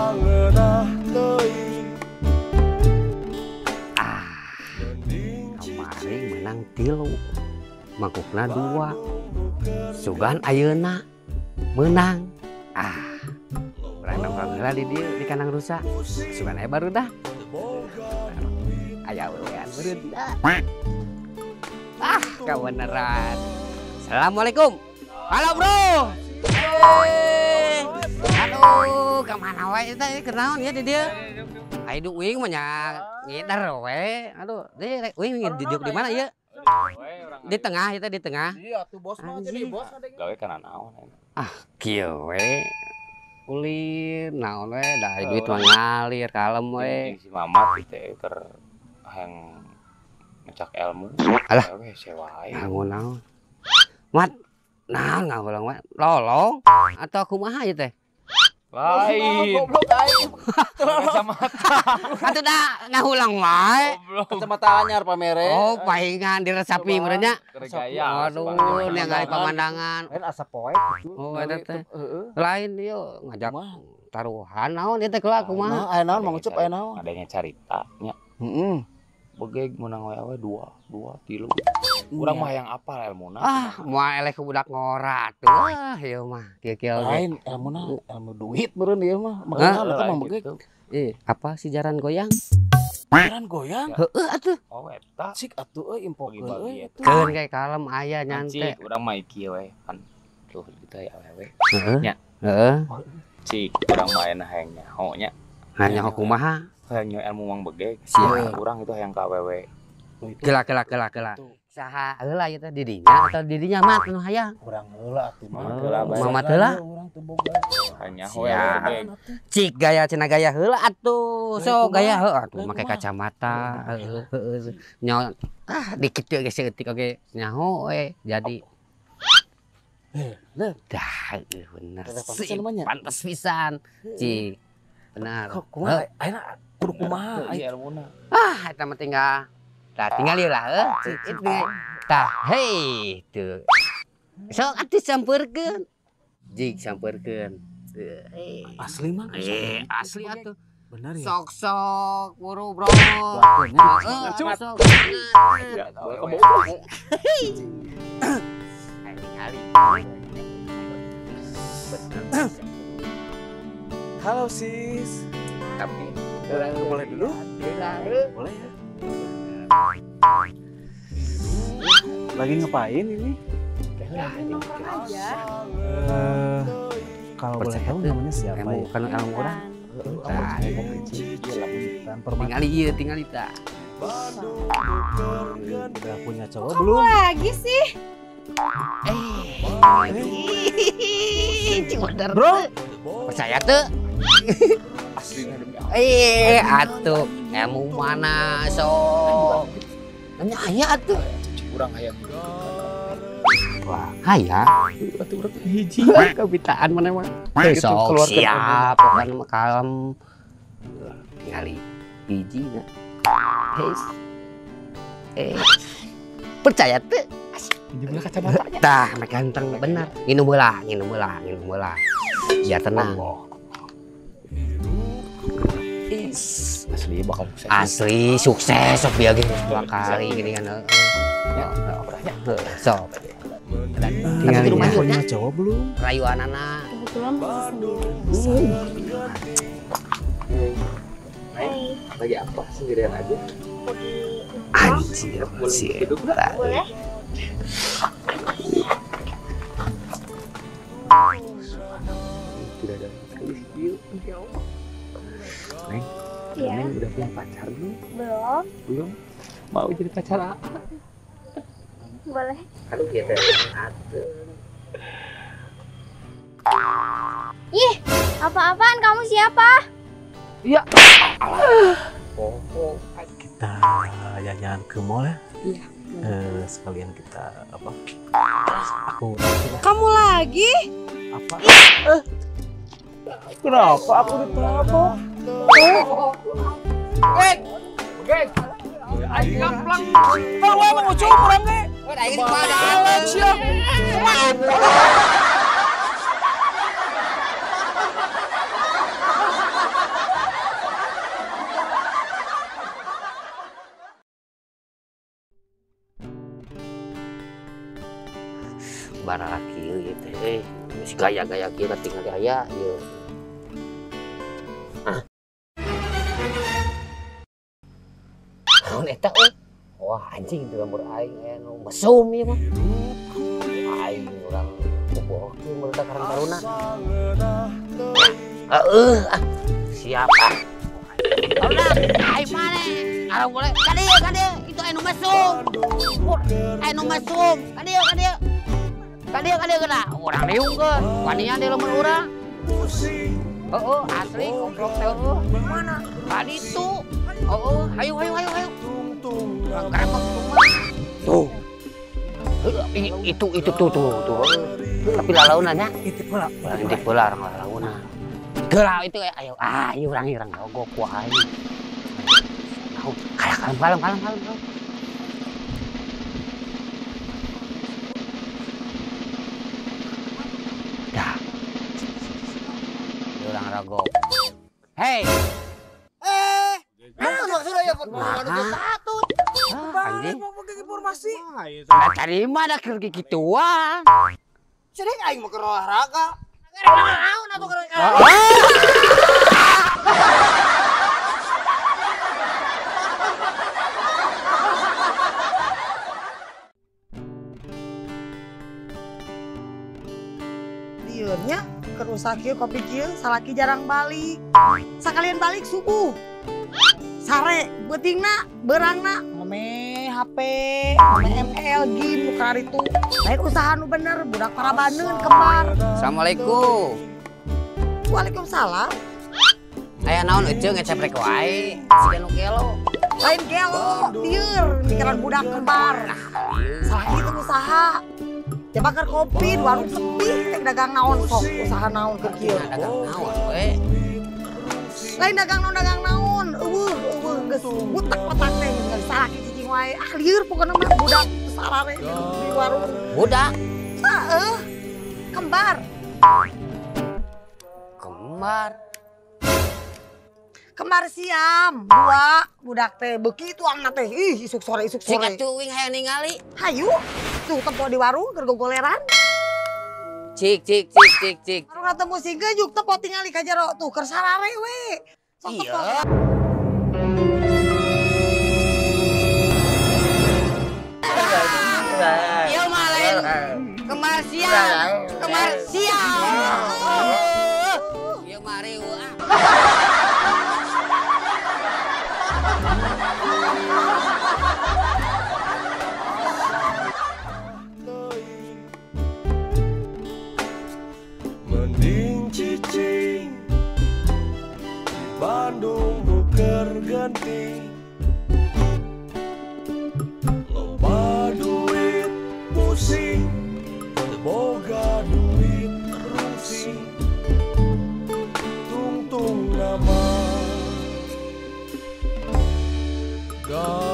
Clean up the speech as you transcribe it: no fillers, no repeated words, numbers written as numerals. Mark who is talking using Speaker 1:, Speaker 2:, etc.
Speaker 1: Ngeunah teuing.
Speaker 2: Ah, kamari menang 3, mangkukna 2. Sugan ayeuna menang. Ah, urang nongkrong heula di dieu di kandang rusa. Sugan aya baru dah. Aya awewean meureun. Ah, kebeneran. Assalamualaikum. Halo bro. Hey. Aduh, kemana wae eta kunaon ya di dieu? Ayo uing mah nya ngidar we. Aduh, deui uing duduk di mana ieu? Di tengah eta di tengah.
Speaker 3: Iya tuh bos mah jadi bos
Speaker 4: gawe kana naon.
Speaker 2: Ah, kieu we. Ulin naon we da duit mah ngalir kalem we.
Speaker 4: Si Mamat teh keur hayang ngecak ilmu.
Speaker 2: Alah,
Speaker 4: we sewa wae.
Speaker 2: Naon. Mat, naon ngawelong we? Lolong atau kumaha ieu teh?
Speaker 4: Lain.
Speaker 3: Goblok aing.
Speaker 4: Kacamata.
Speaker 2: Atuh da ngahulang wae.
Speaker 3: Kacamata anyar pamere.
Speaker 2: Oh, pahingan diresapi meureun nya.
Speaker 4: Gaya.
Speaker 2: Aduh, ningali pemandangan.
Speaker 3: Lain asa poek gitu.
Speaker 2: Oh, eta teh.
Speaker 3: Heeh.
Speaker 2: Lain ieu ngajak taruhan naon ieu teh keula kumaha?
Speaker 3: Nah, aya naon Mang Ucup aya naon?
Speaker 4: Adanya carita nya.
Speaker 3: Heeh.
Speaker 4: Begeg menang we 2, 2, 3. Urang mah hayang apal elmuna.
Speaker 2: Ah, moal eleh ku budak ngora tuh. Ah, ieu mah kieu-kieu ge.
Speaker 3: Lain elmuna ilmu duit meureun ieu mah. Makana eta mah begeg.
Speaker 2: Ih, apa si jaran goyang?
Speaker 3: Jaran goyang?
Speaker 2: Heeh atuh.
Speaker 4: Oh, eta.
Speaker 3: Cik atuh euy impokeun euy.
Speaker 2: Keun kae kalem aya nyante.
Speaker 4: Cik, urang mah ieu we kan. Tuh kita ya awewe.
Speaker 2: Heeh.
Speaker 4: Nya.
Speaker 2: Heeh.
Speaker 4: Cik, urang mah ayeuna hayang nyaho nya.
Speaker 2: Hayang nyaho kumaha?
Speaker 4: Hayang nyaho ilmu Mang Begeg.
Speaker 2: Siap.
Speaker 4: Urang itu hayang ka awewe.
Speaker 2: Kela kela kela kela. Saha heula ieu teh didinya atau didinya mat nu hayang?
Speaker 3: Urang heula atuh mah.
Speaker 4: Heula bae.
Speaker 2: Mamat heula.
Speaker 3: Urang teu boga.
Speaker 4: Hayang nyaho ilmu Begeg.
Speaker 2: Cik gaya cenah gaya heula atuh. So gaya heuh atuh make kacamata. Heeh heeh. Nyaho ah dikit teu geus saeutik oge nyaho we jadi.
Speaker 3: Bener.
Speaker 2: Dah bener.
Speaker 3: Pantes
Speaker 2: Pantes pisan. Cik. Benar.
Speaker 3: Kok kumaha ayeuna kudu kumaha
Speaker 4: ilmuna.
Speaker 2: Ah eta mah tinggal. Tah tinggal ieu lah heuh. Cik tah hei teu. Sok atuh sampeurkeun. Jig sampeurkeun.
Speaker 3: Asli mah.
Speaker 2: Asli atuh.
Speaker 3: Benar ya.
Speaker 2: Sok-sok buru bro. Heeh, sok. Ayo ningali.
Speaker 3: Halo sis.
Speaker 4: Tapi
Speaker 3: boleh dulu? Boleh ya. Lagi ngapain ini?
Speaker 5: Nongkrong aja.
Speaker 3: Kalau boleh tahu namanya siapa ya?
Speaker 2: Bukan ilmu urang.
Speaker 3: Nah,
Speaker 2: tinggal ieu, tinggal eta.
Speaker 3: Udah punya cowok
Speaker 5: Kamu
Speaker 3: belum?
Speaker 5: lagi sih.
Speaker 2: Bro, percaya tuh? Atuh, ilmu mana sok? Nanya aya atuh.
Speaker 4: Urang hayang.
Speaker 2: Wah, hayang.
Speaker 4: Atuh urang hiji.
Speaker 2: Kebitaan mana mah. Sok siap, pokoknya mah kalem. Tingali hiji na. Percaya tuh?
Speaker 4: Jumlah kacamatanya.
Speaker 2: Tah, mek ganteng bener. Nginum heula, nginum heula, nginum heula. Biar tenang.
Speaker 4: Is, asli bakal sukses.
Speaker 2: Asli sukses sok bieu ge 2 kali gini kan. Heeh. Sok.
Speaker 3: Tinggal punya cowok belum?
Speaker 2: Rayuanana.
Speaker 5: Kebetulan masih sendiri.
Speaker 4: Neng, lagi apa? Sendirian aja.
Speaker 2: Anjir,
Speaker 4: Boleh duduk nggak?
Speaker 5: Boleh.
Speaker 4: Tidak ada sekali. Ya Allah. Neng,
Speaker 5: Iya.
Speaker 4: Neng udah punya pacar belum?
Speaker 5: Belum.
Speaker 4: Belum. Mau jadi pacar apa?
Speaker 5: Boleh.
Speaker 2: Aduh, gitu. Atuh.
Speaker 5: Ih, apa-apaan kamu siapa?
Speaker 4: Iya.
Speaker 2: Oh,
Speaker 3: Kita jalan-jalan ke mall ya.
Speaker 5: Iya.
Speaker 3: Sekalian kita apa? Aku
Speaker 5: Kamu lagi?
Speaker 3: apa? Kenapa aku ditabok?
Speaker 4: Geng. Aing ngamplang.
Speaker 3: Kalau emang mau coba urang ge.
Speaker 2: Aing kumaha?
Speaker 3: Siap.
Speaker 2: Barara kieu ieu teh. Geus gaya-gaya kieu katingali aya ieu. Ah. Naon eta euy? Wah anjing di lembur aing aya nu mesum ieu mah. Aing urang bobokeun barudak Karang Taruna. Heeh, ah. Siap ah. Barudak, aing maneh. Arang boleh. Ka dieu, itu anu mesum. Anu mesum. Ka dieu, ka dieu. Ka dieu, ka dieu geuna. Urang liungkeun. Wanian di lembur urang. Heeh, asli goblok teh heuh. Mana? Ka ditu. Heeh, hayu hayu hayu hayu. Urang gerebek kumaha. Tuh. Itu tuh tuh tuh. Tapi lalaunan nya.
Speaker 3: Intip heula.
Speaker 2: Intip heula urang lalaunan. Geura itu ayo ah ieu urang urang gogok ku aing. Kalah kalem kalem kalem kalem. Dah. Urang ragok. Hei. Anjing.
Speaker 1: Informasi.
Speaker 2: Nah, cari mana keur gituan.
Speaker 1: Sering aing mau ke olahraga.
Speaker 2: Naon atuh keur.
Speaker 6: Liurnya keur usaha kieu kopi kieu salaki jarang balik. Sakalian balik subuh. Sare beutingna beurangna ngome HP, ngome ML game nu kararitu. Lain usaha nu bener budak parabaneun kembar.
Speaker 2: Assalamualaikum.
Speaker 6: Waalaikumsalam.
Speaker 2: Aya naon eceung ngeceprek wae siga nu gelo.
Speaker 6: Lain gelo, lieur mikiran budak kembar. Salaki teu usaha. Coba keur kopi di warung sepi teh dagang naon sok usaha naon keur kieu.
Speaker 2: Dagang naon we.
Speaker 6: Lain dagang naon, eueuh eueuh geus butek otak teh geus salaki cicing wae. Ah lieur pokona mah budak sarare di warung.
Speaker 2: Budak?
Speaker 6: Heeh. Kembar.
Speaker 2: Kembar.
Speaker 6: Kembar siam, dua budak teh beuki tuangna teh. Ih isuk sore isuk sore.
Speaker 2: Cik atuh uing hayang ningali.
Speaker 6: Hayu. Tuh tempo di warung keur gogoleran.
Speaker 2: Cik cik cik cik cik.
Speaker 6: Warung ketemu singkeun juk tempo tingali ka jero tuh keur sarare we. Sok tempo.
Speaker 2: Ieu mah lain kembar siam, kembar siam. Ieu mah riweuh ah.
Speaker 1: Mending cicing di Bandung buker genting. Loba duit pusing, boga duit rungsing. Tungtung nama gawe.